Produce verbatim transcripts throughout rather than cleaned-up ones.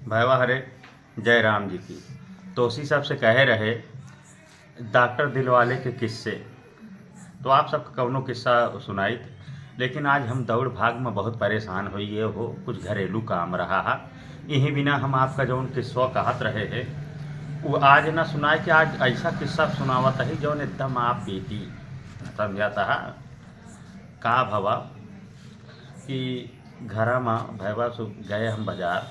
भैवा हरे जय राम जी की। तोसी सबसे कहे रहे डॉक्टर दिलवाले के किस्से, तो आप सबके कौनो किस्सा सुनाइत, लेकिन आज हम दौड़ भाग में बहुत परेशान होइए हो, कुछ घरेलू काम रहा है। यही बिना हम आपका जौन किस्सा कहत रहे हैं, वो आज ना सुनाए कि आज ऐसा किस्सा सुनावत है जौन एकदम आप बीती। समझाता है का भवा कि घरा में भैवा सु-, गए हम बाजार,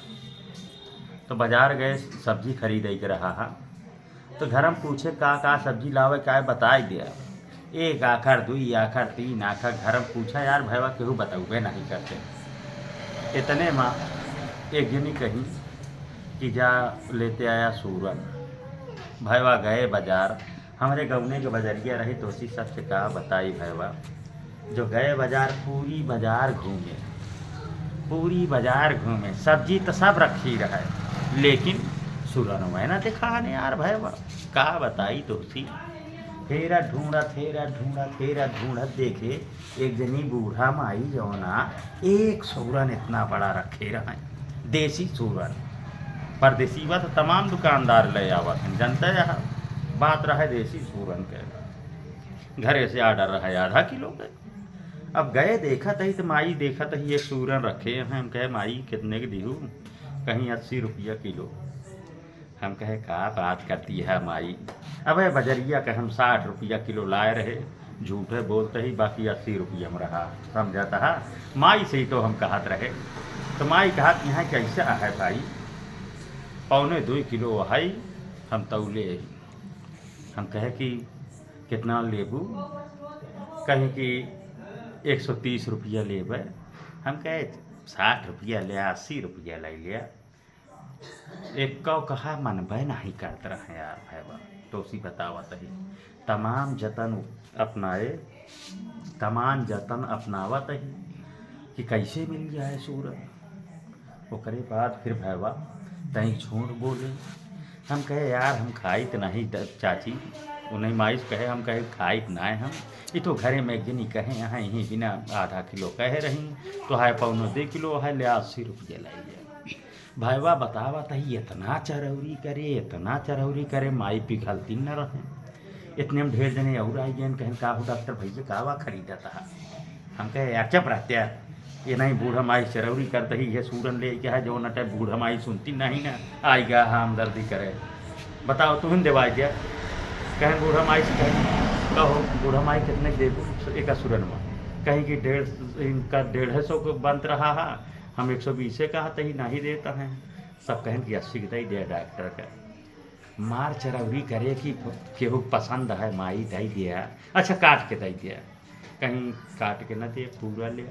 तो बाजार गए सब्जी खरीदे के रहा है। तो घर में पूछे का का सब्जी लावे का है, बताई दिया। एक आखर, दुई आखर, तीन आखर, घर में पूछा यार भैवा केहू बतौबे नहीं करते। इतने में एक जनी कही कि जा लेते आया सूरन। भैवा गए बाजार, हमरे गौने के बजरिया रही, तोसी सबसे का बताई भैवा, जो गए बाजार, पूरी बाजार घूमे, पूरी बाजार घूमे, सब्जी तो सब रखी रहे, लेकिन सूरन वह ना दिखाने यार भैवा, का बताई तोसी। फेरा ढूंढत, फेरा ढूंढत, फेरा ढूंढत देखे एक जनी बूढ़ा माई जौना एक सूरन इतना बड़ा रखे रहे, देसी सूरन। परदेसी बा तो तमाम दुकानदार ले आवत हैं, जनते रहा, बात रहे देसी सूरन के। घरे से ऑर्डर रहे आधा किलो के। अब गए देखत ही तो माई देखत ही एक सूरन रखे हैं, हम कहे माई कितने के दिहू? कहीं अस्सी रुपया किलो। हम कहे का बात करती है माई, अबे बजरिया के हम साठ रुपया किलो लाए रहे, झूठे बोलते ही बाकी अस्सी रुपया में रहा, समझाता है। माई से ही तो हम कहत रहे, तो माई कहत यहाँ कैसे है भाई, पौने दुई किलो है, हम तौले ही। हम कहे कि कितना लेबू? कहीं कि एक सौ तीस रुपया लेबे। हम कहे साठ रुपया ले, अस्सी रुपया ले लिया। एक कौ कहा मनबे नहीं करत रहे यार भैवा, तोसी बतावत ही। तमाम जतन अपनाए, तमाम जतन अपनावत ही कि कैसे मिल जाए सूरन। ओकरे बाद फिर भैवा तई झूठ बोले। हम कहे यार हम खाइत नहीं द-, चाची, उन्हें माई से कहे, हम कहे खाइत नाय हम, ये तो घरे में एक जनी कहे यहाँ यहीं बिना आधा किलो कहे रही, तो है पौनो दे किलो है, ले अस्सी रुपया लाई लिया। भैवा बतावत ही इतना चरौरी करे, इतना चरौरी करे, माई पिघलती न रहे। इतने में ढेर जने और आई गए, कहन का हो डॉक्टर भैया का वा खरीदत है? हम कहे यार चुप रहते यार, ये नहीं बूढ़ा माई चरौरी करते ही ये सूरन ले के है, जो नटे बूढ़ा माई सुनती नहीं ना, आई गा हमदर्दी करे। बताओ तुम देवाई दिया, कहन बूढ़ा माई से कहे, कहो बूढ़ा माई कितने देबू एक सूरन में? कहीं कि डेढ़, इनका डेढ़ सौ को बनत रहा है, हम एक सौ बीसे कहत ही नहीं देता है। सब कहन कि अस्सी के दे दिया डॉक्टर का। मार चरौरी करे कि केहू पसंद है माई दे दिया, अच्छा काट के दे दिया, कहीं काट के न दे पूरा ले।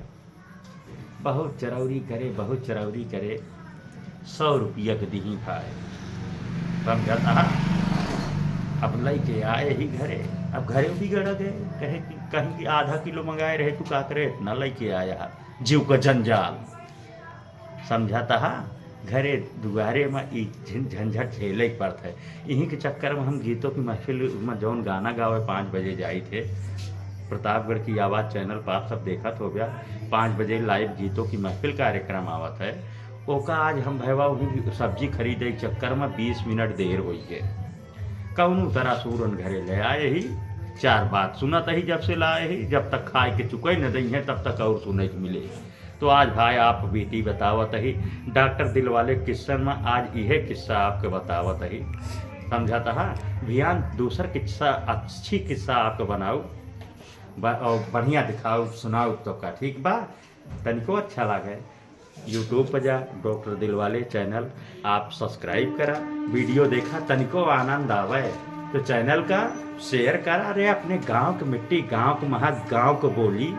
बहुत चरौरी करे, बहुत चरौरी करे, सौ रुपया के दीही भाई। समझत हा? अब लइके आए ही घरे, अब घरे बिगड़ गए, कहे कि कहीं कि आधा किलो मंगाए रहे, तू का करे इतना लइके आया है, जीव का जंजाल। समझत हा? घरे दुआरे में ई झिन-, झंझट झेले के पड़त है। इही के चक्कर में हम गीतों की महफिल में जौन गाना गावे पाँच बजे जाई थे, प्रतापगढ़ की आवाज़ चैनल पर आप सब देखत हो गया, पाँच बजे लाइव गीतों की महफिल कार्यक्रम आवत है। ओका आज हम भैवा वही सब्जी खरीदे के चक्कर में बीस मिनट देर होई गए। कौनो तरह सूरन घरे ले आए ही, चार बात सुनत ही, जब से लाए ही, जब तक खाए के चुके न दई है, तब तक और सुने के मिले। तो आज भाई आप बेटी बतावत ही, डॉक्टर दिलवाले किस्सन में आज इहे किस्सा आपके बतावत ही। समझत हा? भियान दूसर किस्सा, अच्छी किस्सा आपके बनाऊ ब-, और बढ़िया दिखाऊ, सुनाऊ तो का ठीक बा, तनिको अच्छा लागे। YouTube पर जा, डॉक्टर दिलवाले चैनल आप सब्सक्राइब करा, वीडियो देखा, तनिको आनंद आवे तो चैनल का शेयर करा। अरे अपने गांव के मिट्टी, गांव के महक, गांव के बोली।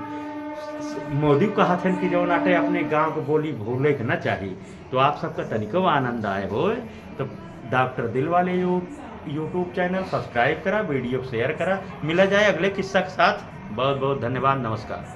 मोदी कहत हन कि जौन आटे अपने गांव के बोली भूले के ना चाही। तो आप सबका तनिको आनंद आए होए तो डॉक्टर दिलवाले यू-, YouTube चैनल सब्सक्राइब करा, वीडियो शेयर करा। मिला जाए अगले किस्सा के साथ। बहुत बहुत धन्यवाद, नमस्कार।